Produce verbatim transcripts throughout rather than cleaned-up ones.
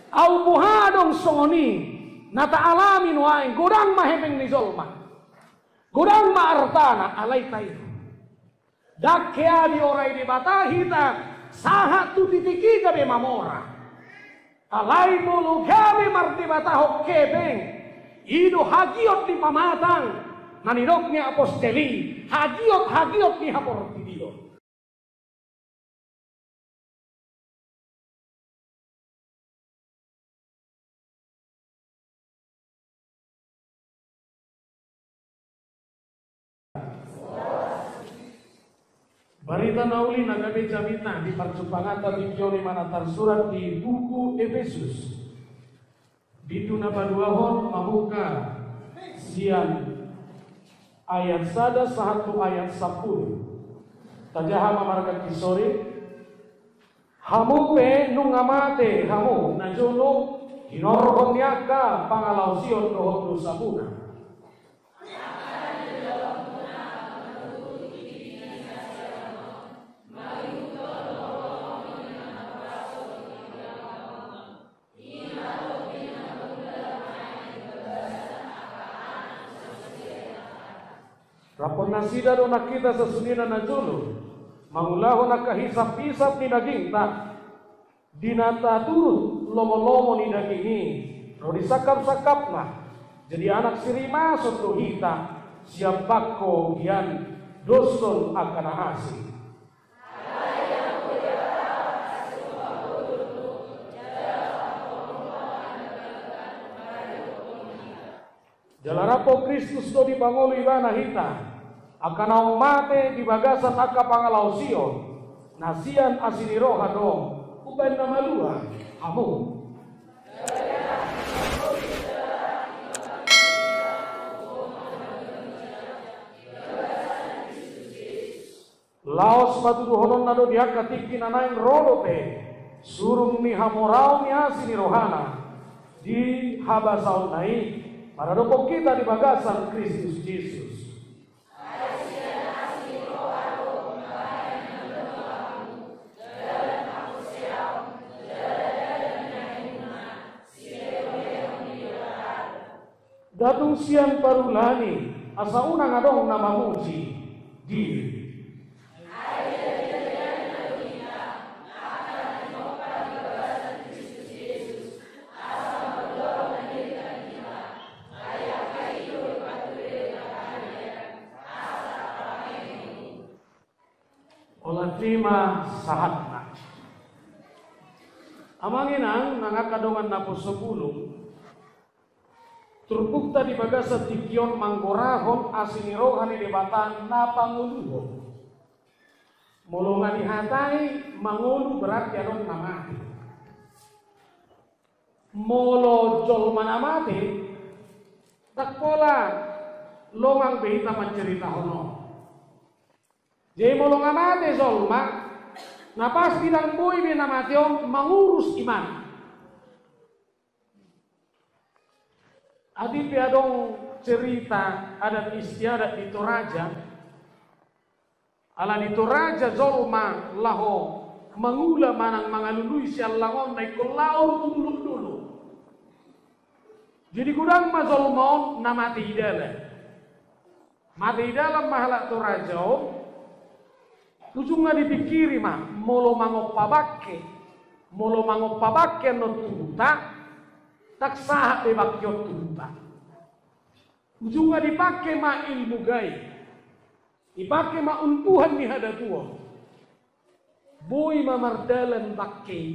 Au boha adong songon i na taalami nuaeng, godang ma hepeng ni jolma, godang ma artana, alai taida. Ndang hea diorai Debata hita sahat tu titik i gabe mamora. Alai molo gabe mardebatahon hepeng, i do hagiot ni pamatang, na nidok ni apostel i, hagiot-hagiot ni haportibion. Barita na uli na gabe jamita di parjumpanganta tingki on i ma na tarsurat di buku Epesus. Bindu na paduahon mamungka sian ayat sada sahat tu ayat sampulu. Tajaha ma marga Kisori. Hamu pe nunga mate hamu najolo hinorhon ni angka pangalaosion dohot dosamuna. Rap dohot nasida do nang hita sasudena najolo mangulahon angka hisap-hisap ni dagingta di na taturut lomo-lomo ni daging i ro di sangkap-sangkapna. Jadi anak sirimason do hita sian bangko hian doshon angka na asing. Jala rap dohot Kristus do dipangolu ibana hita, angka naung mate di bagasan angka pangalaosion na sian asi ni roha do umbahen na malua hamu. Laos patuduhononna do di angka tingki na naeng ro dope surung ni hamoraon ni asi ni rohana di habasaonna i maradophon hita di bagasan Kristus Jesus. Datung sian parulani asa unang adong na mamuji diri. Olat lima sahatna. Amang inang nang angka dongan naposobulung, turpukta di bagasan tingki on manggorahon asi ni roha ni Debata na pangoluhon. Molo nga dihatai mangolu berarti adong na mate. Molo jolma na mate, ndang pola longang be hita manceritahon on. Jadi molo nga mate jolma, na pasti ndang boi be na mate on mangurus ibana. Adi pe adong cerita adat istiadat di Toraja. Ala di Toraja jolma laho mangula manang mangalului siallang on na ingkon laho tu dolok-dolok. Jadi godang ma jolma on na mate di dalan. Mate di dalan ma halak Toraja on. Ujungna dipingkiri ma, molo mangompa bangke, molo mangompa bangke annon tu huta, ndang sahat be bangke on tu huta. Ujungna dipake ma ilmu gaib, dipake ma untuhan ni hadatuon. Boi ma mardalan bangke i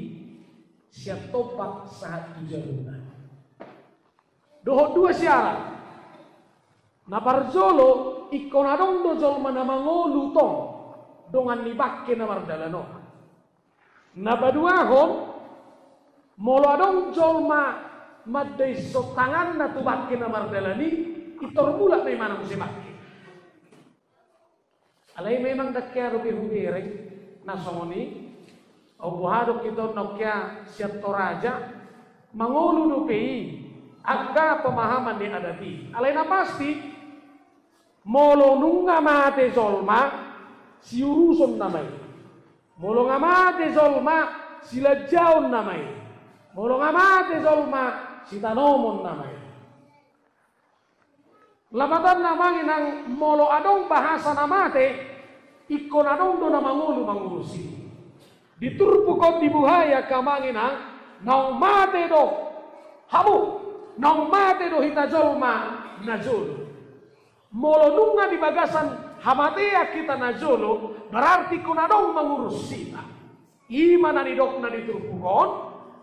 sian tombak sahat tu jabuna. Dohot dua syarat. Na parjolo, ingkon adong do jolma na mangolu tong dongan ni bangke na mardalan on. Na paduahon, molo adong jolma mandaishon tanganna tu bangke na mardalan i, pintor mulak ma imana muse bangke. Alai memang ndang hea dope hubereng na songon i. Au boha do hita on na hea sian Toraja, mangolu dope i angka pemahaman ni adat i. Alai na pasti, molo nunga mate jolma, siuruson nama i. Molo nga mate jolma, silanjaon nama i. Molo nga mate jolma, sitanomon nama i. Lapatanna amang inang, molo adong bahasa na mate, ingkon adong do na mangolu mangurusi. Di turpuk on dibuhai angka amang inang, naung mate do hamu, naung mate do hita jolma na jolo. Molo nunga di bagasan hamatean hita na jolo, berarti ingkon adong mangurus hita. I ma na nidokna di turpuk on,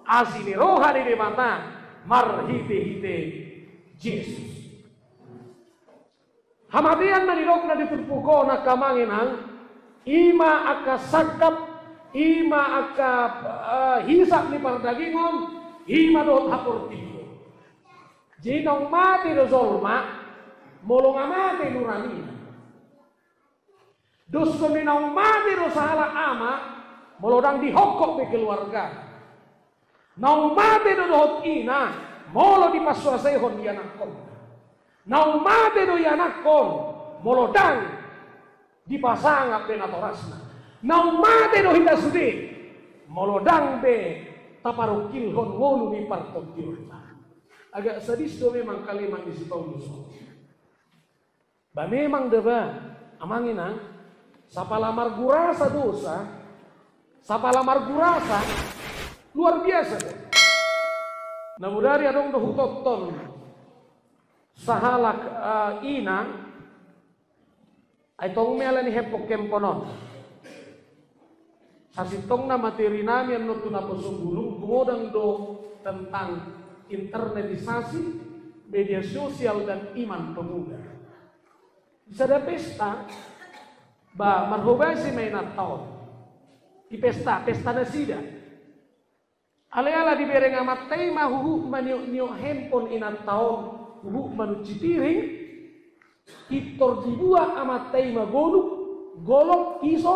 asi ni roha ni Debata marhitehite Jesus. Hamatean na nidokna di turpuk on angka amang inang, i ma angka sangkap, i ma angka, eh, hisap ni pardagingon, i ma dohot haportibion. Jadi naung mate do jolma, molo nga mate nuranina. Doshon ni naung mate do sahalak ama, molo ndang dihophop be keluarga. Naung mate do dohot ina, molo dipansuasaihon ianakhon. Naung mate do ianakhon, molo ndang dipasangap be natorasna. Naung mate do hita sude, molo ndang be taparungkilhon ngolu ni partondionna. Agak sadis do memang kalimat ni si Paulus on. Ba memang da ba, amang inang, sapala margurasa dosa, sapala margurasa, luar biasa do. Na mudari adong do hutonton sahalak, eh, ina, ai tong ma ala ni hempong-hempong on. Sasintongna materi nami annon tu naposobulung, gumodang do tentang internetisasi, media sosial, dan iman pemuda. Di sada pesta, ba, marhobasi ma inanta on. Di pesta, pesta nasida. Alai ala dibereng amanta i ma huhut maniok-niok hempong inanta on, huhut manuci piring, pintor dibuat amanta i ma golok, golok, piso,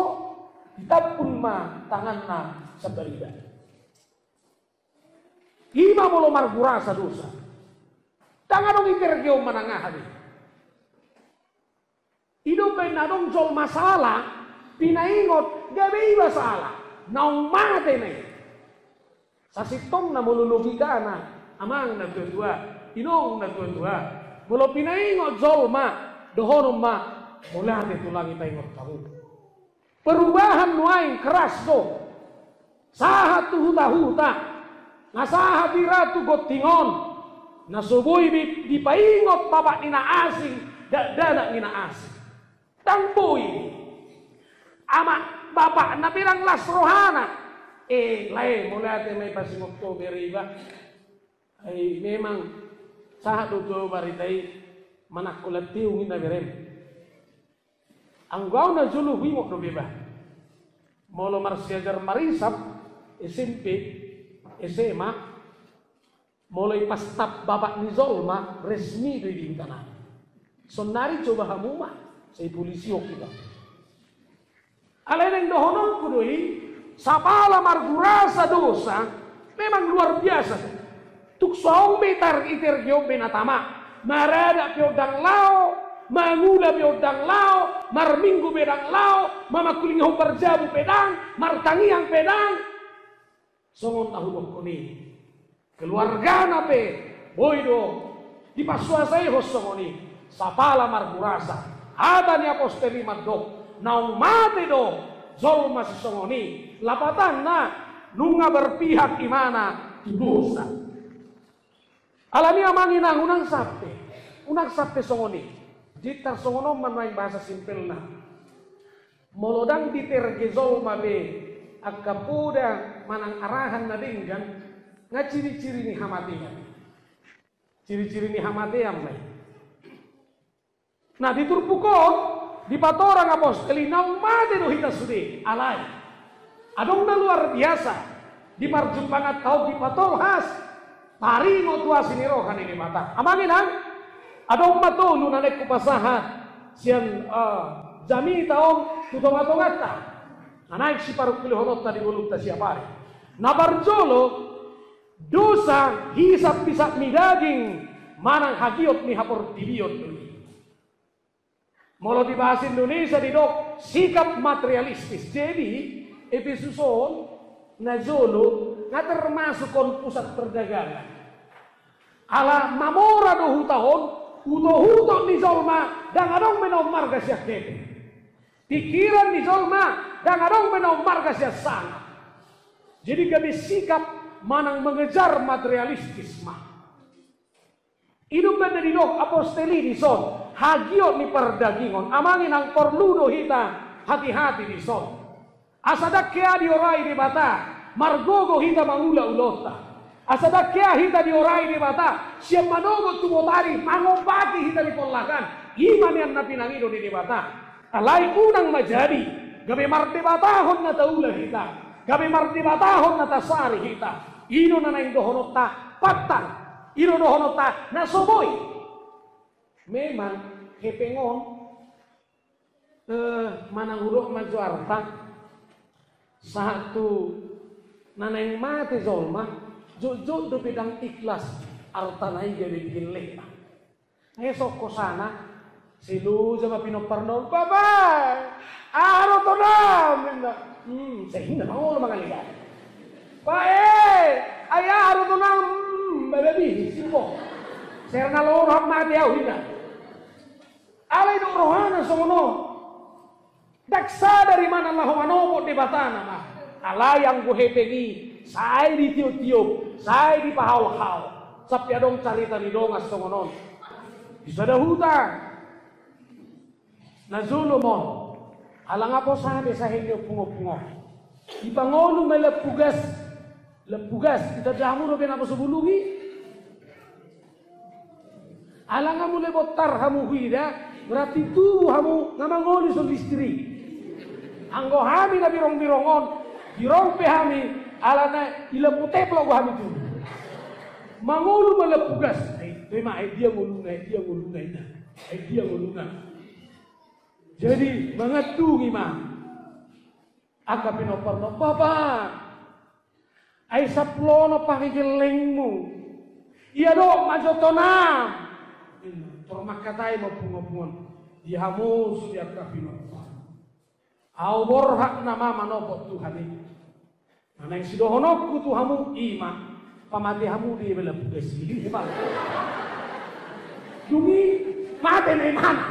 ditampul ma tanganna sambaliba. I ma molo margurasa dosa. Ndang adong i tergeon manang aha be. I do umbaen na adong jolma sala, pinaingot, gabe iba sala, naung mate na i. Sasintongna molo logikana, amang na tua-tua, inong na tua-tua, molo pinaingot jolma, dohonon ma, mauliate tulang i, paingot hamu. Perubahan nuaeng keras do. Sahat tu huta-huta, na sahat i ra tu gonting on, na so boi be dipaingot bapak ni na asing, dakdanak ni na asing. Ndang boi. Ama bapakna pe ndang las rohana. Eh, lae, mauliate ma i pasingot ho bere iba. Ai memang sahat do tu barita i, manangko lanteong i na berem. Anggo au na jolo huingot dope ba. Molo marsiajar marisap, S M P, S M A, molo ipastap bapak ni jolma, resmi do i di huta nami. Saonnari coba hamu ma, sai polisi ho hita. Alai naeng dohononku do i, sapala margurasa dosa, memang luar biasa. Tung so adong be tar-, itergeon be na tama. Maradat pe ndang laho, mangula pe ndang laho, marminggu pe ndang laho, mamangkulingihon parjabu pe ndang, martangiang pe ndang. Songon na hudokkon i. Keluargana pe, boi do dipansuasaihon songon i. Sapala margurasa. Hata ni apostel i mandok, naung mate do jolma sisongon i. Lapatanna, nunga berpihak imana tu dosa. Alani amang inang, unang sampe, unang sampe songon i. Jadi tarsongon on ma nuaeng bahasa simpelna. Molo ndang diterge jolma be angka poda manang arahan na denggan, nga ciri-ciri ni hamatean. Ciri-ciri ni hamatean ma i. Nah, di turpuk on, dipatorang apostel i naung mate do hita sude, alai adong na luar biasa di parjumpanganta on dipatolhas, taringot tu asi ni roha ni Debata. Amang inang, adong ma tolu na naeng hupasahat sian, eh, jamita on tu tonga-tonganta, na naeng siparungkilhononta di ngolunta siapari. Na parjolo, dosa hisap-hisap ni daging manang hagiot ni haportibion do i. Molo di bahasa Indonesia didok sikap materialistis. Jadi, Epesus on, na jolo, nga termasuk on pusat perdagangan. Ala mamora do huta on, utok-utok ni jolma ndang adong be na ummarga sian hepeng. Pikiran ni jolma ndang adong be na ummarga sian sangap. Jadi gabe sikap manang mengejar materialistis ma. I do umbahen na didok apostel i dison, hagiot ni pardagingon. Amang inang, porlu do hita hati-hati dison. Asa ndang hea diorai Debata, margogo hita mangula ulaonta. Asa ndang hea hita diorai Debata, sian manogot tu botari, mangombaki hita di pollakan. I ma nian na pinangido ni Debata. Alai unang ma jadi gabe mardebatahon na taula hita, gabe mardebatahon na tasari hita. I do na naeng dohononta pantang, i do dohononta na so boi. Memang hepeng on, eh, manang hudok ma jo arta, sahat tu na naeng mate jolma, jotjot dope ndang ikhlas artana i gabe gellengna. Ai songon hosana, sai loja ma pinomparna on, "Bapa, aha do tonam?" ninna. Hmm, sai ninna mangolu mangalehon. "Bapa e, ai aha do tonam?" Hmm, bapa bihis, simbo. Sai na loja mate au ninna. Alai didok rohana songon on. Ndang sadar ibana laho manopot Debatana ma. Alai anggo hepeng i, sai ditiop-tiop, sai dipahaol-haol. Sampe adong carita ni dongan songon on. Di sada huta. Na jolo ma on. Ala nga posa be sahe ni ompung-ompung on. Dipangolu ma lampu gas. Lampu gas, itanda hamu dope na poso bulung i? Ala nga mule bontar hamu huida, berarti tubu hamu nga mangolu so listrik. Anggo hami na birong-birong on, birong pe hami, alana i lampu teplok do hami tubu. Mangolu ma lampu gas. Ai, toe ma, ai dia ngoluna, ai dia ngoluna, ninna. Ai dia ngoluna. Jadi, mangandungi ma. Angka pinomparna on, "Bapa, ai sampulu onom pake gellengmu. Ia dok ma jo tonam." Tor mangkatai ma ompung-ompung on. Di hamu sude angka pinompar. Au borhat nama manopot Tuhan i. Na naeng sidohononku tu hamu i ma. Pamate hamu do i, bela pudes i, bela. Dung i mate na imana.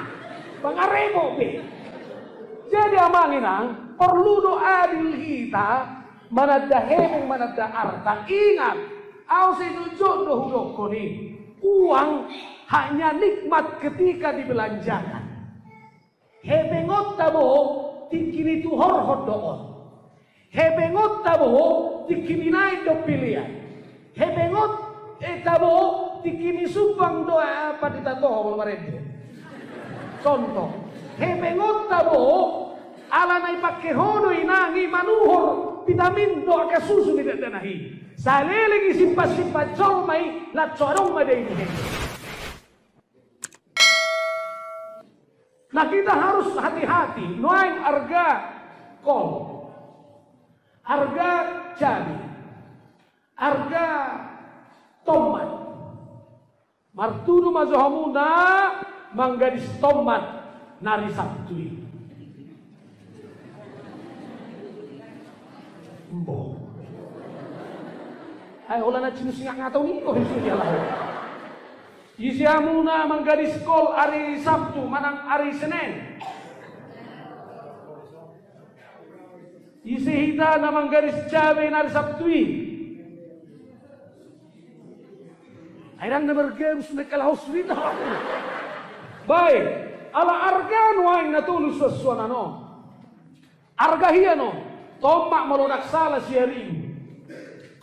Pangaremo be. Jadi amang inang, porlu do adil hita, mananda hepeng, mananda arta. Ingat, au sai jotjot do hudokkon i. Uang hanya nikmat ketika dibelanjakan. Hepeng on tabo tingki ni tuhorhon do on. Hepeng on tabo tingki ni nain do pilihan. Hepeng on, eh, tabo tingki ni sumbang do, eh, apa di tatoho molo marende. Contoh, hepeng on tabo ala na ipake ho do inang i manuhor vitamin do angka susu ni dakdanak i. Saleleng i simpan-simpan jolma i, laos so adong ma dia i di hepeng. Nah, kita harus hati-hati. Nuaeng arga kol, arga cabe, arga tomat. Martudu ma jo hamu na manggadis tomat na ari Sabtu i. Mbo. Ai holan na cinusingak ngatau ni ko hisudia laho. Ise hamu na manggadis kol ari Sabtu manang ari Senen? Ise hita na manggadis cabe na ari Sabtu i? Ai ndang na margabus na kalahos hita. Baik, ala arga nuaeng na tolu suansuanan on. Arga hian on, tomat molo ndang sala sia ribu.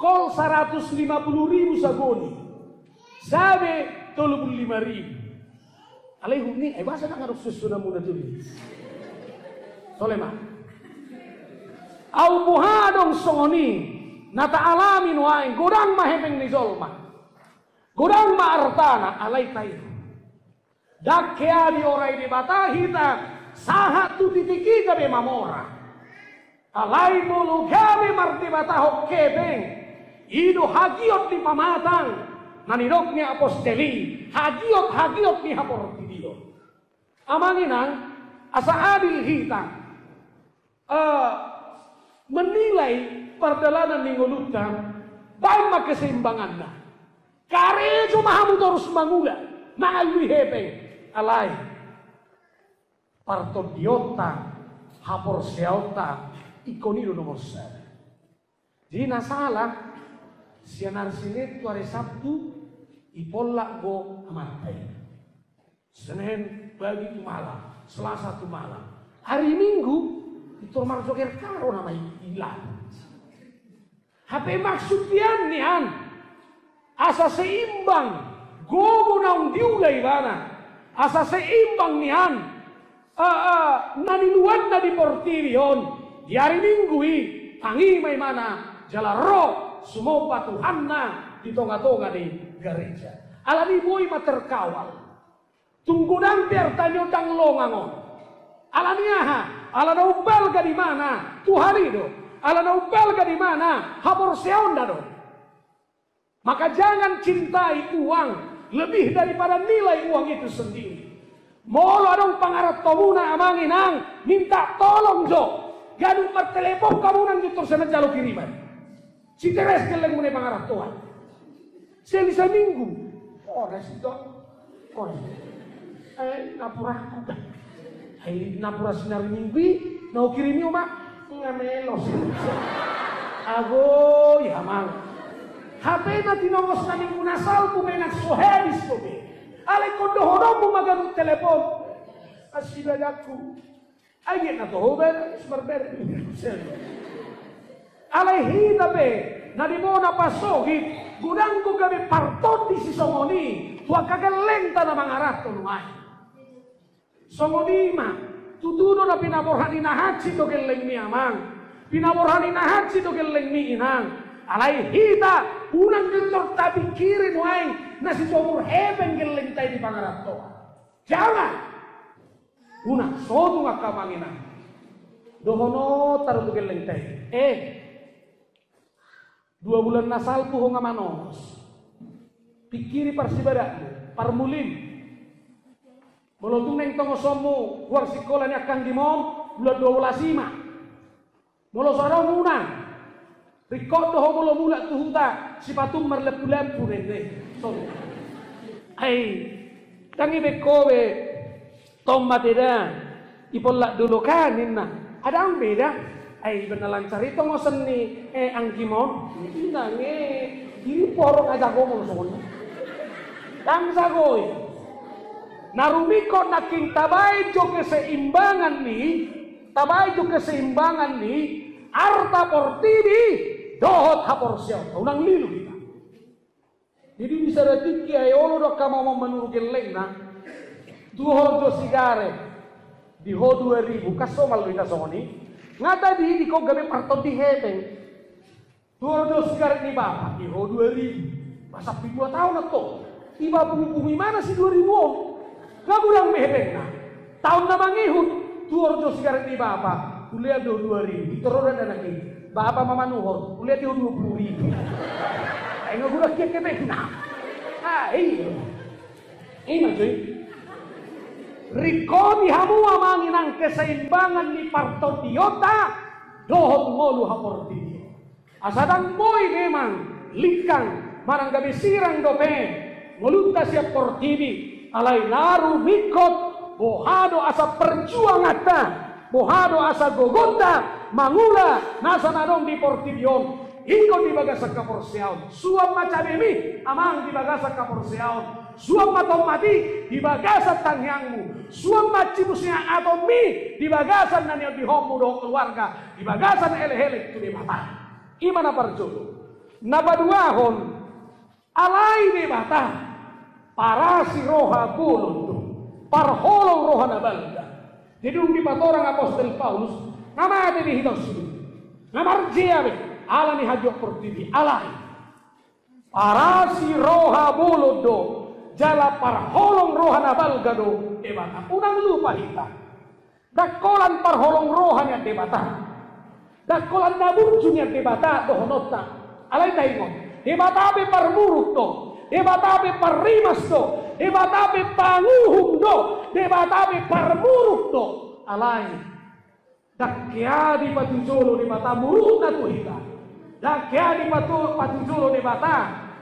Kol saratus lima pulu ribu sagoni. Cabe tolu pulu lima ribu. Alai huni, ai boasa ndang adong suansuananmuna tu i? Sole ma. Au boha adong songon i, na taalami nuaeng, godang ma hepeng ni jolma. Godang ma artana, alai taida. Ndang hea diorai Debata hita, sahat tu titik i gabe mamora. Alai molo gabe mardebatahon hepeng, i do hagiot ni pamatang, na nidok ni apostel i, hagiot-hagiot ni haportibion. Amang inang, asa adil hita, eh, menilai pardalanan ni ngolunta, Baen ma keseimbanganna. Karejo ma hamu torus mangula, mangandung hepeng. Alai partondionta, haporseaonta, ingkon i do nomor sada. Jadi na sala, sian ari Senin tu ari Sabtu, dipollak do amanta i. Senin pagi tu malam, Selasa tu malam. Ari Minggu, pintor marjoger karo nama i, i lapo. Hape maksud nian, nian, asa seimbang gogo naung diula ibana, asa seimbang nian, eh, eh, na niluanna di portibi on, di ari Minggu i, tangi ma ibana, jala ro sumomba Tuhanna di tongatonga ni gareja. Alani boi ma terkawal. Tung godang pe arta ni on ndang longang on. Alani aha? Ala na umbalga di ibana Tuhan i do. Ala na umbalga di ibana haporseaonna do. Maka jangan cintai uang lebih daripada nilai uang itu sendiri. Molo adong pangarantomuna amang inang, minta tolong jo. Ganup martelepon hamu nang jo torus na jalo kiriman. Siteres gellengmuna i pangarantoan. Seli saminggu. Ones do. Ones. Eh, napuraku da. Ai napura sian ari Minggu i, na hukirim i oma. Nga melos. Ago, i amang. Hape na tinongos na Minggu na salpu pe na so habis dope. Alai ingkon dohononmu ma ganup telepon. Asi badanku. Ai get na toho baen, sumarbeda. Alai hita pe, na di bona pasogit, godang do gabe partondi sisongon i, tu angka gellengta na mangaranto nuaeng. Songon i ma, tutu do na pinaborhat ni na hansit do gellengmi amang, pinaborhat ni na hansit do gellengmi inang. Alai hita, unang pintor tapingkiri nuaeng, na sijomur hepeng gellengta i di pangarantoan. Jangan! Unang, so tung angka amang inang. Dohononta do tu gellengta i. Eh, dua bulan na salpu ho nga manongos. Pingkiri parsibadatmu, parmulim. Molo tung naeng tongosonmu, huarsikola ni angka anggim on, bulan dua belas i ma. Molo so adong unang. Ringkot do ho molo mulak tu huta, sipatum marlampulampu ninna i. Songon i. Ai, ndang ibaen ho be, tomat eda, dipollak dolok an ninna. Ndang beda. Ai, ibaen na lancar i tongoson ni, eh, anggim on. Ndang, eh, diri porong aja ho molo songon i. Ndang jago i. Na rumingkot nangkin tabaen jo keseimbangan ni Tabaen jo keseimbangan ni arta portibi dohot haporseaon. Unang lilu hita. Jadi bisa da tingki ai olo do angka amang manuru gellengna. Tuhor jo sigaret. Di ho dua ribu. Kan somal do hita songon i. Nga tadi didok gabe partondi hepeng. Tuhor jo sigaret ni bapa, di ho dua ribu. Masa pi dua taon antong. Iba pungu-pungu i mana si dua ribu on. Nga godang be hepengna. Taon na mangihut, tuhor jo sigaret ni bapa. Hulehon do dua ribu. Torus do anak i. Bapa ma manuhor. Hulehon do dua puluh ribu. Ai nga godang hian hepengna. Ah, iya. Ima jo i. Ringkoti hamu amang inang keseimbangan ni partondionta dohot ngolu haportibion. Asa ndang boi memang lingkang manang gabe sirang dope ngolunta sian portibi, alai na rumingkot boha do asa perjuanganta, boha do asa gogonta mangula nasa na adong di portibi on, ingkon di bagasan haporseaon. Suan ma cabemi amang di bagasan haporseaon. Suan ma tomatmi di bagasan tangiangmu. Suan ma cibusiatonmi di bagasan na niondihonmu dohot keluarga. Di bagasan elek-elek tu Debata. Ima na parjolo. Na paduahon, alai Debata parasi roha bolon do, parholong roha na balga. Jadi dung dipatorang apostel Paulus, nga mate be hita on sude, nga marjea be ala ni hajua portibi, alai parasi roha bolon do, jala parholong roha na balga do Debata. Unang lupa hita. Ndang holan parholong roha nian Debata. Ndang holan na burju nian Debata dohononta. Alai taingot, Debata pe parmuruk do. Debata pe parrimas do. Debata pe panguhum do. Debata pe parmuruk do. Alai ndang hea dipatujolo Debata murukna tu hita. Ndang hea dipatu-, patujolo Debata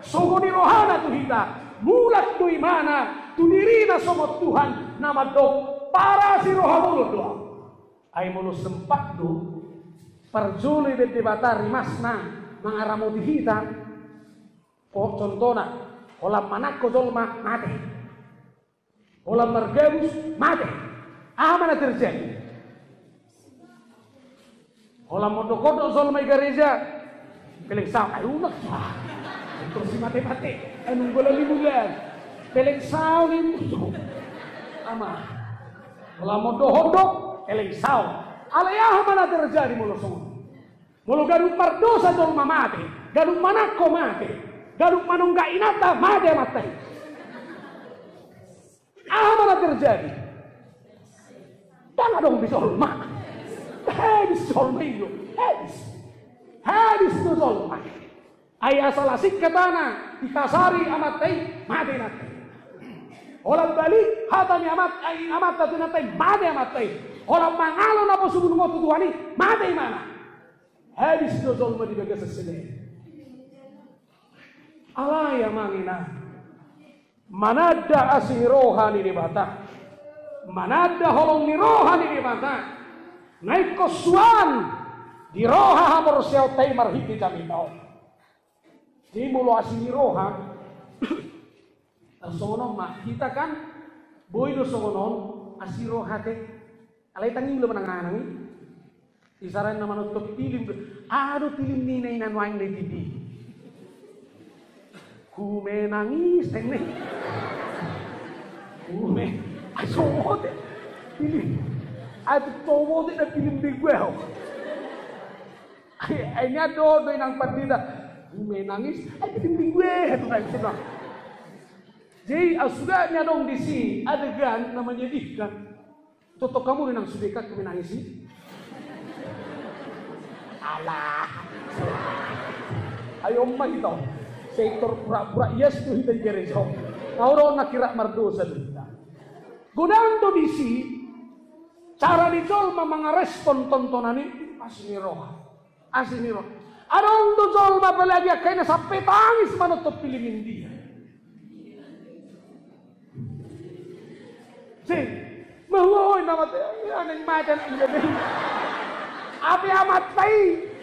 songon i rohana tu hita. Mulak do imana tu dirina songon Tuhan na mandok, parasi roha bolon do ahu. Ai molo sempat do parjolo ibaen Debata rimasna mangaramoti hita. Po, contohna, holan manangko jolma, mate. Holan margabus, mate. Aha ma na terjadi? Holan mondok-ondok jolma i gareja, peleng saon, ai unang. Terus si mate-mate, ai nunggol ni bulan. Peleng saon i musuh. Ama. Holan mondok-ondok, peleng saon. Alai aha ma na terjadi molo songon i? Molo ganup mardosa jolma, mate. Ganup manangko, mate. Ganup manonggak inanta, mate amanta i. Aha ma na terjadi? Ndang adong be jolma. Habis jolma i do. Habis. Habis do jolma. Ai asal asing hatana, dikasari amanta i, mate inanta i. Holan balik hata ni amat-, ai amanta tu inanta i, mate amanta i. Holan mangalo naposo bulung on tu Tuhan i, mate imana. Habis do jolma di bagasan sadari. Alai amang inang, mananda asi ni roha ni Debata, mananda holong ni roha ni Debata na ingkon suan di roha haporseaonta i marhite jamita on. Jadi molo asi ni roha, songon on ma hita kan, boi do songon on, asi roha te. Alai tangiula ma na manang i. Isarana manonton film do. Aha do film ni inanta i na nuaeng na di T V? Ku menangis, teng ne. Ku me-, ai so bote. Film. Ai so bote na film di gue ho. Ai, ai nian do, do inang pandita. Ku menangis, ai film di gue ho tu nangis. Jadi, ah, sudah ni adong disi adegan na menyedihkan. Totop hamu do inang sude kan ku menangis i. Alah. Ai on ma hita. Sektor pura-pura ias tu hita i gareja on. Tahu do na kira mardosa do hita. Godang do disi cara ni jolma mangarespon tontonan i, asi ni roha. Asi ni roha. Adong do jolma apalagi angka ina sampe tangis manonton film India. Sing, mahuahoi na mate, ya, neng mate anak muda be. Ape amanta i,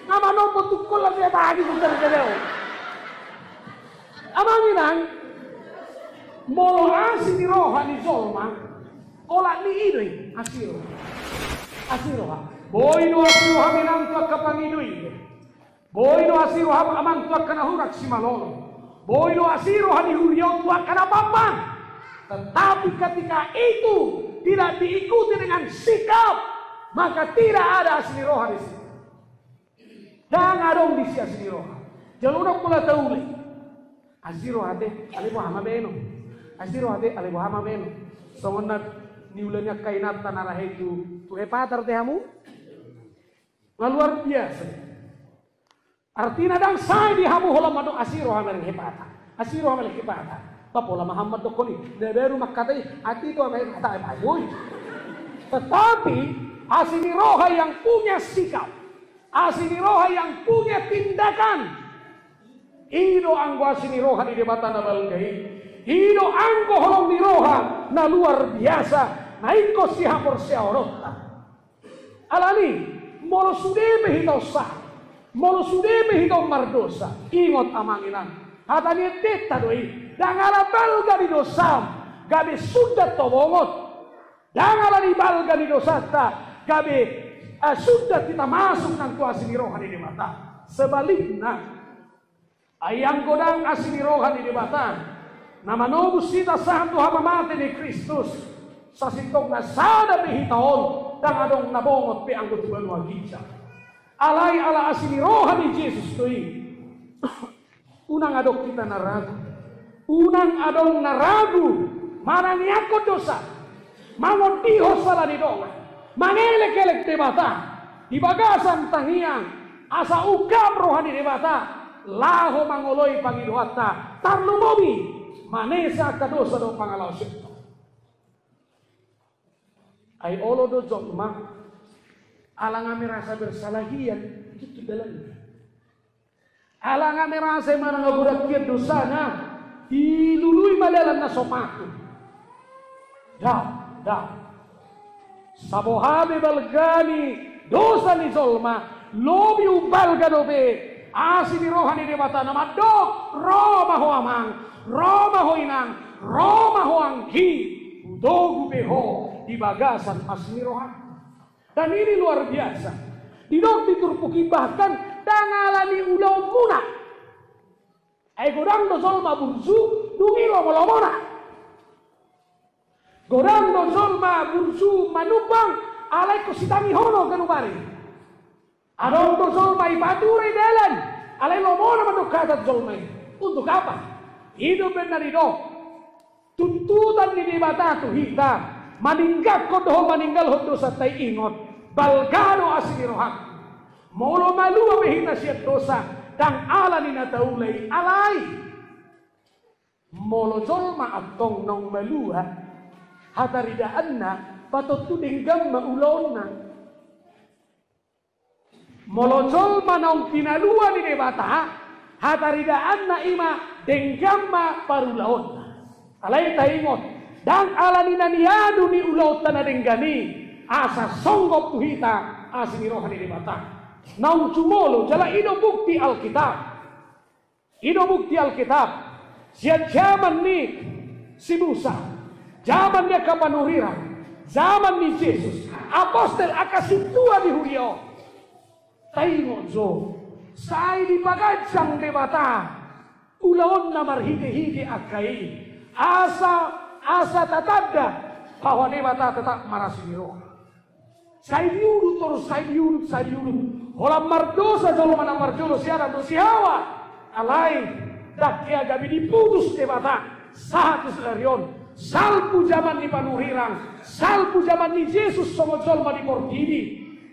na manombo tungkol lagi ya tangis, bentar, bentar. Amang inang, molo asi ni roha ni jolma, olat ni i do i, asi roha. Asi roha. Boi do asi roha menang tu angka pangido i. Boi do asi roha amang tu angka na hurang simalolong. Boi do asi roha ni huria on tu angka na pampan. Tetapi ketika itu tidak diikuti dengan sikap, maka tidak ada asi ni roha di situ. Ndang adong disi asi ni roha. Jalo do pola tauli. Asi roha te, ale boha ma baenon. Asi roha te, ale boha ma baenon. Songon na niula ni angka inanta na rahe tu, tu Hepatar te hamu? Nga luar biasa. Artina ndang sae di hamu holan mandok asi roha ma leng Hepatar. Asi roha ma leng Hepatar. Papola ma hamu mandokkon i. Na baru mangkatai, ati tu ama Hepatar, ai boi. Tetapi, asi ni roha yang punya sikap. Asi ni roha yang punya tindakan. I do anggo asi ni roha ni Debata na balga i. I do anggo holong ni roha na luar biasa na ingkon sihaporseaononta. Alani, molo sude pe hita on sae, molo sude pe hita on mardosa, ingot amang inang, hata ni endenta do i, ndang ala balga ni dosam gabe sundat ho bongot. Ndang ala ni balga ni dosanta gabe, eh, sundat hita masuk nang tu asi ni roha ni Debata. Sebalikna, ai anggo ndang asi ni roha ni Debata na manobus hita sahat tu hamamate ni Kristus, sasintongna sada pe hita on, ndang adong na bongot pe anggo tu banua ginjang. Alai ala asi ni roha ni Jesus do i. Unang adong hita na ragu. Unang adong na ragu manangiangkon dosa, mangondihon sala ni dongan, mangelek-elek Debata di bagasan tangiang, asa ungkap roha ni Debata laho mangoloi pangidoanta, tarlumobi manesa angka dosa dohot pangalaosion. Ai olo do jolma ala nga merasa bersalah hian, tutu dalanna. Ala nga merasa i manang godang hian dosana, dilului ma dalan na so patut. Ndang, ndang. Sabo hape balga ni dosa ni jolma, lobi umbalga dope asi ni roha ni Debata na mandok, ro ma ho amang, ro ma ho inang, ro ma ho anggi, hutogu pe ho di bagasan asi ni roha. Dan ini luar biasa. Didok di turpuk i bahkan ndang ala ni ulaonmuna. Ai godang do jolma burju dung i lomolomona. Godang do jolma burju manumpang alai ingkon sitangihonon ganup ari. Adong do jolma ipature dalan alai lomona mandok hata jolma i. Untuk apa? I do umbahen na didok. Tuntutan ni Debata tu hita, maninggalhon dohot maninggalhon dosanta i, ingot, balga do asi ni rohangku. Molo malua pe hita sian dosa, ndang ala ni na taula i, alai molo jolma antong naung malua, hataridaanna patontu denggan ma ulaonna. Molo jolma naung pinalua ni Debata, hataridaanna i ma denggan ma parulaonna. Alai taingot, ndang ala ni na niadu ni ulaonta na denggan i asa songgop tu hita asi ni roha ni Debata. Naung jumolo jala i do bukti Alkitab. I do bukti Alkitab, sian jaman ni si Musa, jaman ni angka panurirang, jaman ni Jesus, apostel, angka sintua di huria on. Taingot jo, sai dipaganjang Debata ulaonna marhitehite angka i, asa, asa tatanda bahwa Debata tetap marasi ni roha. Sai diudut torus, sai diudut, sai diudut. Holan mardosa jolma na parjolo, si Adam dohot si Hawa. Alai ndang hea gabe diputus Debata sahat tu sadari on. Salpu jaman ni panurirang, salpu jaman ni Jesus songon jolma di portibi,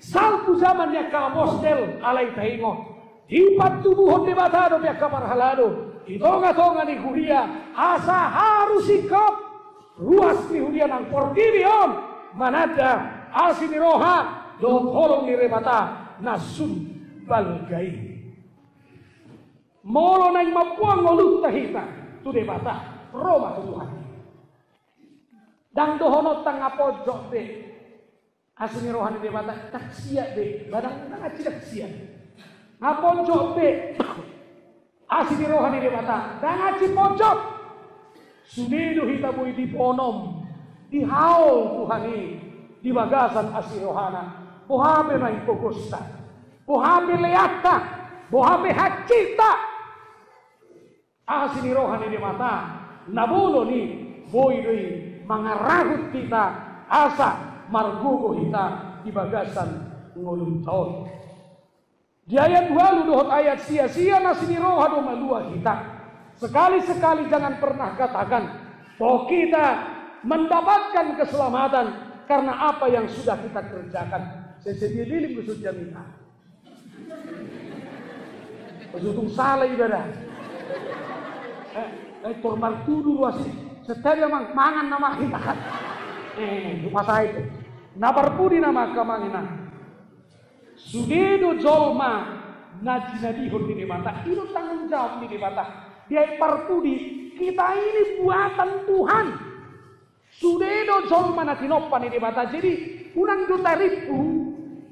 salpu jaman ni angka apostel, alai taingot, dipantubuhon Debata dope angka parhalado di tongatonga ni huria asa haru singkop ruas ni huria nang portibi on mananda asi ni roha dohot holong ni Debata na sun balga i. Molo naeng mamboan ngolunta hita tu Debata, ro ma tu Tuhan i. Ndang dohononta nga ponjot be asi ni roha ni Debata, ndang siat be, ba ndang, ndang hansit siat. Nga ponjot be asi ni roha ni Debata, ndang hansit ponjot. Sude do hita boi diponom, dihaol Tuhan i di bagasan asi ni rohana. Boha pe naeng pogosta, boha pe leanta, boha pe hansitta, asi ni roha ni Debata na bolon i boi do i mangarahut hita asa margogo hita di bagasan ngolunta on. Di ayat ualu dohot ayat sia, sian asi ni roha do malua hita. Sekali-sekali jangan pernah katakan bahwa kita mendapatkan keselamatan karena apa yang sudah kita kerjakan. Sai, sai dililin do so jamita. Pas untung salah ibadah. Eh, eh, tor martudu ruas i. Setabi amang, mangan nama hita kan. Eh, lupa saya itu. Na parpudi nama angka amang inang. Sude do jolma na jinadihon ni Debata, i do tanggung jawab ni Debata. Di ayat parpudi, kita ini buatan Tuhan. Sude do jolma na tinompa ni Debata. Jadi, unang jo tarimpu,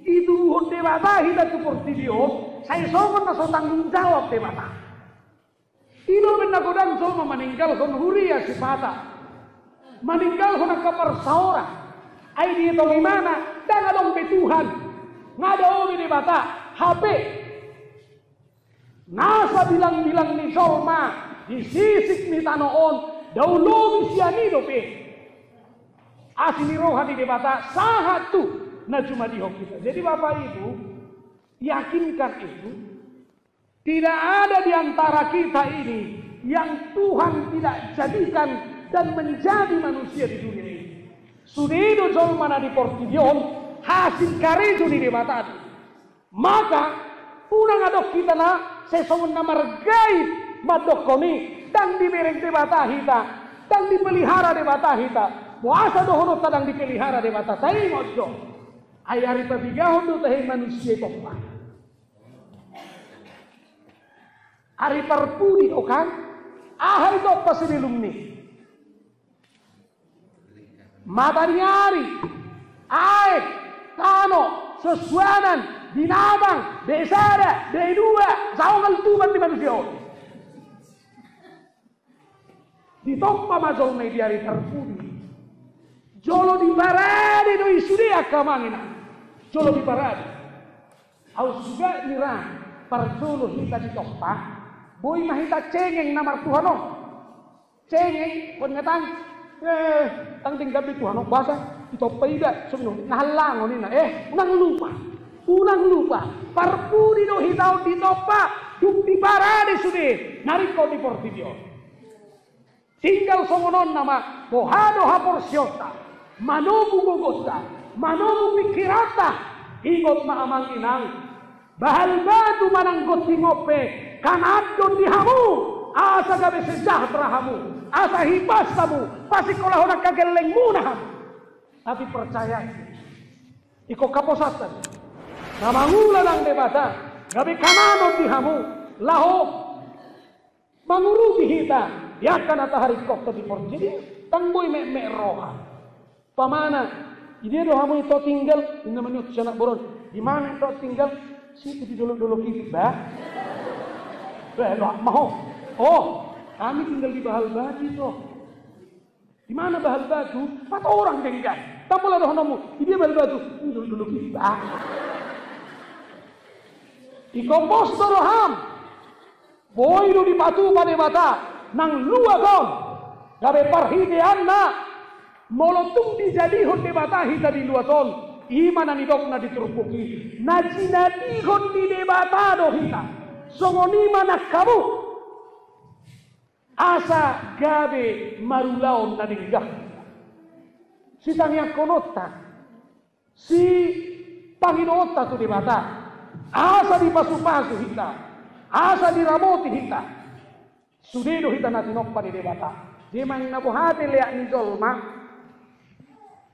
ditubuhon Debata hita tu portibi on, sai songon na so tanggung jawab Debata. I do umbahen na godang jolma maninggalhon huria sipata, maninggalhon angka parsaoran. Ai dietong ibana, ndang adong be Tuhan, nga dao be Debata, hape nasa bilangbilang ni jolma di sisik ni tano on, dao lobi sian i dope asi ni roha ni Debata sahat tu na jumadihon hita. Jadi Bapak Ibu, yakinkan itu, tidak ada di antara kita ini yang Tuhan tidak jadikan dan menjadi manusia di dunia ini. Sude do jolma na di portibi on hasil karejo ni Debata do. Maka unang adong hita na sai songon na margait mandokkon i, ndang dibereng Debata hita, ndang dipelihara Debata hita. Boasa dohononta ndang dipelihara Debata? Taingot jo, ai ari pabegahon do tahe manusia i tompa. Ari parpudi do kan? Aha i do pasebelum ni? Mataniari, aek, tano, suansuanan, binatang, be sada, be dua, saongal tuman ni manusia on. Ditompa ma jolma i di ari parpudi. Jolo diparade do i sude angka amang inang. Jolo diparade. Au suda nira parjolo hita ditompa, boi ma hita cengeng na martuhan on. Cengeng, pernyataan. Eh, tang denggan be Tuhan on, boasa ditompa ida, so minum. Na hallangon ina. Eh, unang lupa. Unang lupa. Parpudi do hita on ditompa, dung diparade sude na ringkot di portibi on. Tinggal songon on nama, boha do haporseaonta, manomu gogonta, manomu pingkiranta, ingot ma amang inang. Bahal batu manang gonting on pe, kanaan do di hamu, asa gabe sejahtera hamu, asa hipas hamu, pasingkolahon angka gellengmuna hamu. Tapi percaya, ingkon haposan na mangula nang Debata, gabe kanaan do di hamu, laho mangurupi hita, di angka na taharingkothon di portibi, tang boi metmet roha. Umpamana, di dia do hamu ito tinggal, ninna ma nion tu si anak boru on, di mana ito tinggal? Situ di dolok-dolok i, bah. Bah, loak ma ho. Oh, kami tinggal di Bahal Batu ito. Di mana Bahal Batu? Patorang denggan. Tang molo dohononmu, di dia Bahal Batu? Di dolok-dolok i, bah. Ingkon pos do roham. Boi do dipatupa Debata nang luat on. Gabe parhiteanna, molo tung dijadihon Debata hita di luat on, i ma na nidokna di turpuk i, na jinadihon ni Debata do hita. Songon i ma nang hamu, asa gabe marulaon na denggan sitangiangkononta, sipangidoonta tu Debata, asa dipasupasu hita, asa diramoti hita. Sude do hita na tinompa ni Debata. Dia manang na boha pe leak ni jolma,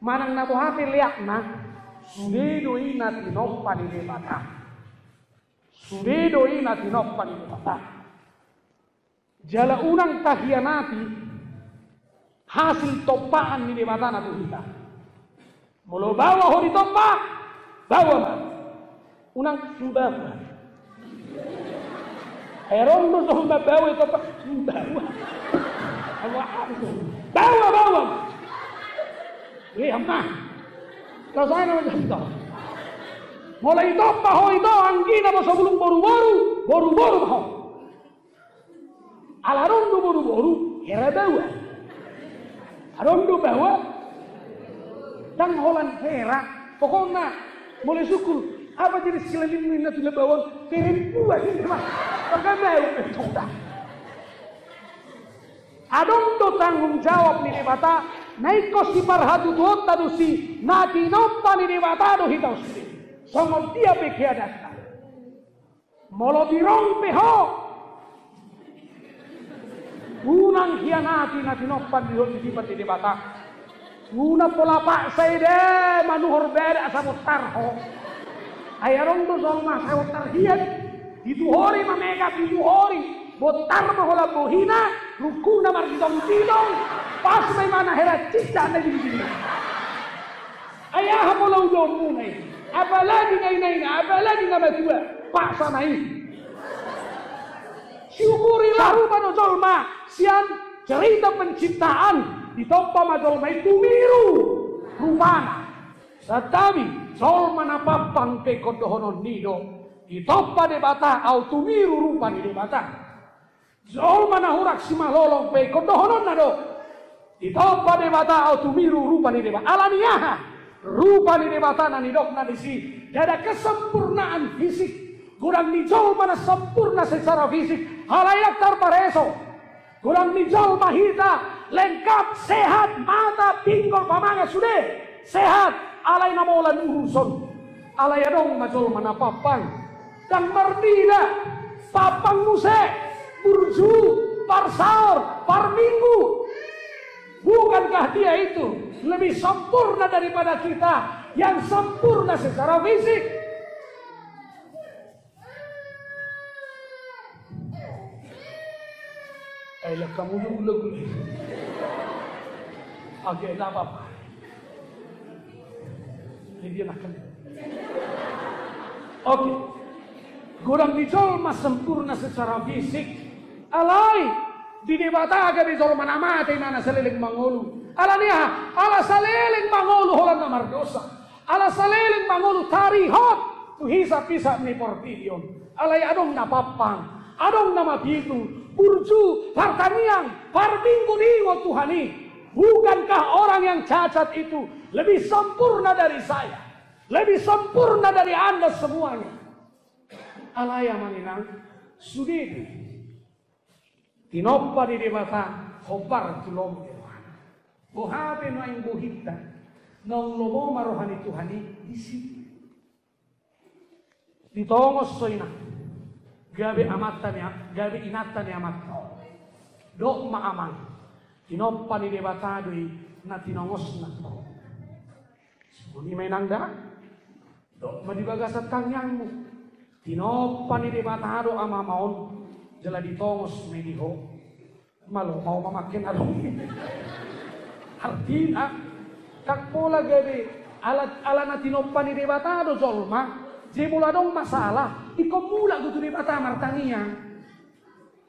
manang na boha pe leakna, sude do i na tinompa ni Debata. Sude do i na tinompa ni Debata. Jala unang tahianati hasil tompaan ni Debata na tu hita. Molo baoa ho ditompa, baoa ma. Unang baoa. Ai adong do jolma baoa ditompa, baoa. Baoa, baoa ma. Lehon ma. Kau saya nama jam to. Molo ditompa ho ito anggina ma so bulung boruboru, boruboru ma ho. Ala adong do boruboru, hera baoa. Adong do baoa, ndang holan hera. Pokokna, molo sungkun, apa jenis kelaminmu, ninna tu na baoa on? Perempuan, ninna ma. Maka baoa pe sudah. Adong do tanggung jawab ni Debata, na ingkon siparhatutuonta do si na tinompa ni Debata do hita on sude. Songon dia pe keadaanta. Molo tirong pe ho, unang hianati na tinompa ni, titipan ni Debata. Unang pola paksa ida manuhor badak asa bontar ho. Ai adong do jolma asa bontar hian. Dituhori ma megat, dituhori. Bontar ma holan bohina, rungkungna margitongtitong. Pas ma ibana hera cicak na i di bibirna. Ai aha pola ulaonmuna i? Apalagi na inaina, apalagi na matua, paksa na i. Siukuri laho rupa do jolma sian cerita penciptaan, ditompa ma jolma i tumiru rupana. Tetapi jolma na pampang pe ingkon dohononna i do, ditompa Debata au tumiru rupa ni Debata. Jolma na hurang simalolong pe ingkon dohononna do, ditompa Debata au tumiru rupa ni Debata. Ala ni aha? Rupa ni Debata na nidokna disi, ndada kesempurnaan fisik. Godang ni jolma na sempurna secara fisik, alai ndang tarpareso. Godang ni jolma hita lengkap, sehat, mata, pinggol, pamangan, sude sehat, alai na molan uruson. Alai adong ma jolma na pampang. Ndang marnida, pampang muse, burju, parsaor, parminggu. Bukankah dia itu lebih sempurna daripada kita yang sempurna secara fisik? Ya kamu juga gula-gula. Oke, nggak apa-apa. Jadi dia makan. Oke. Godang di jolma sempurna secara fisik. Alai di Debata gabe jolma na mate, na saleleng mangolu. Ala ni aha? Ala saleleng mangolu holan na mardosa. Ala saleleng mangolu tarihot tu hisap-hisap ni portibi on. Alai adong na pampang, adong na mapitung, burju, partangiang, parminggu-minggu Tuhan i. Bukankah orang yang cacat itu lebih sempurna dari saya? Lebih sempurna dari Anda semuanya? Alai amang inang, sude do i. Tinompa ni Debata hombar tu lomo ni rohana. Boha pe nuaeng bohinta, naung lomo ma roha ni Tuhan i disi. Ditongos do inang, gabe amanta ni a-, gabe inanta ni amanta on. Dok ma amang, tinompa ni Debata do i na tinongosna tu ho. Songon i ma inang da. Dok ma di bagasan tangiangmu, tinompa ni Debata do amama on, jala ditongos ma i di ho. Malo mau mamake na dong. Artina, ndang pola gabe ala, ala na tinompa ni Debata do jolma, jadi molo adong masalah, ingkon mulak do tu Debata martangiang.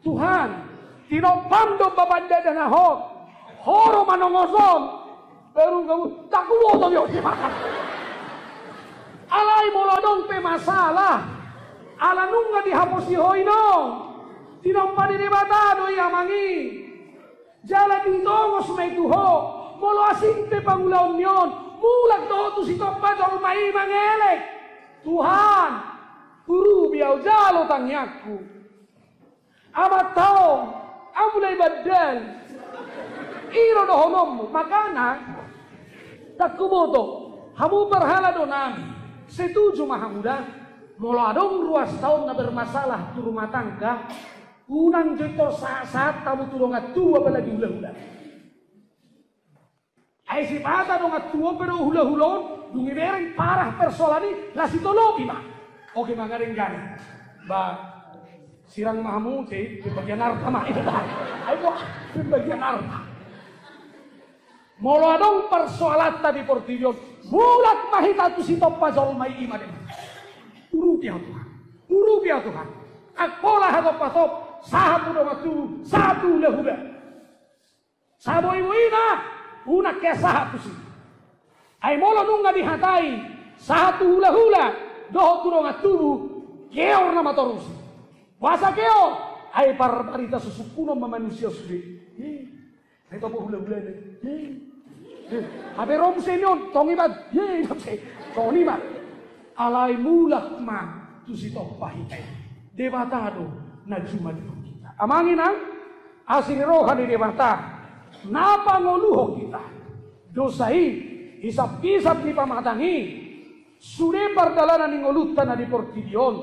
Tuhan, tinompam do bapa ndada na hot. Ho do manongos on. Baru kamu, ndang huboto be on. Alai molo adong pe masalah, ala nunga dihaposi ho i, nong. Tinompa ni Debata do i amang i. Jala ditongos ma i tu ho. Molo asing pe pangulaon ni on, mulak do ho tu sitompa jolma i mangelek. Tuhan, urupi ahu, jalo tangiangku. Amanta on, ahu mulai bandal. I do dohononmu, makana, ndang huboto, hamu parhalado nami, setuju ma hamu da, molo adong ruas taon na bermasalah tu rumah tangga, unang jo intor sahat-sahat hamu tu dongan tubu apalagi hula-hula. Ai sipata dongan tubu pe dohot hula-hula on, dung dibereng parah persoalan i, laos ditolopi ma. Oke ma, nunga denggan. Ba, sirang ma hamu, jadi pembagian harta ma. Ai bo, pembagian harta. Molo adong persoalanta di portibi on, mulak ma hita tu sitompa jolma i, ima deba. Urupi ahu Tuhan. Urupi ahu Tuhan. Ndang pola hatop-hatop, sahat tu dongan tubu, sahat tu hula-hula. Saboiboina, unang hea sahat tusi. Ai molo nunga dihatai, sahat tu hula-hula, dohot tu dongan tubu, geor nama torusi. Boasa geor? Ai parbarita susungkunon ma manusia sude. He, ai topo hula-hula ne. He. He. Hape ro muse ni on, tong ibat. He, ro muse. Tong ibat. Alai mulak ma tu sitompa hita i. Debata do na jumadi hita. Amang inang, asi ni roha ni Debata na pangoluhon hita. Dosa i, hisap-hisap ni pamatang i, sude pardalanan ni ngolunta na di portibi on.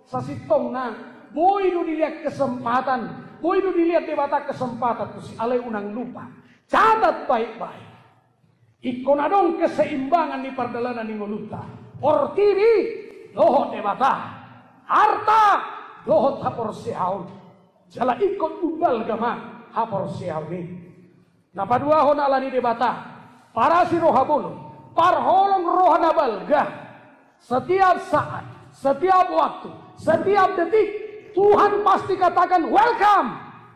Sasintongna, boi do dilehon kesempatan, boi do dilehon Debata kesempatan tusi, alai unang lupa. Catat baik-baik. Ingkon adong keseimbangan ni pardalanan ni ngolunta. Portibi dohot Debata. Harta dohot haporseaon. Jala ingkon umbalga ma haporseaon i. Na paduahon, ala ni Debata, parasi roha bolon, parholong roha na balga. Setiap saat, setiap waktu, setiap detik, Tuhan pasti katakan, "Welcome."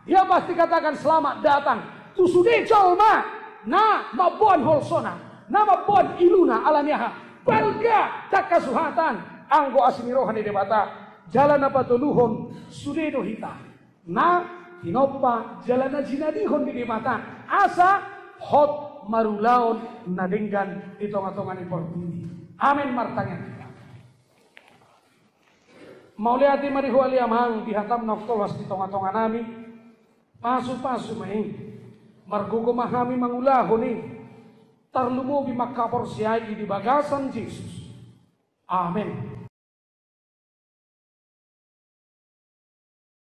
Dia pasti katakan, "Selamat datang." Tu sude jolma na mamboan holsona, na mamboan iluna, ala ni aha? Balga, ndang hasuhatan, anggo asi ni roha ni Debata. Jala na patoluhon, sude do hita na tinompa jala na jinadihon ni Debata asa hot marulaon na denggan di tonga-tonga ni portibi. Amen. Martangiang hita. Mauliate ma di Ho ale Amang di hataM na umtolhas di tonga-tonga nami. Pasu-pasu ma i. Margogo ma hami mangulahon i. Tarlumobi manghaporseai i di bagasan Jesus. Amen.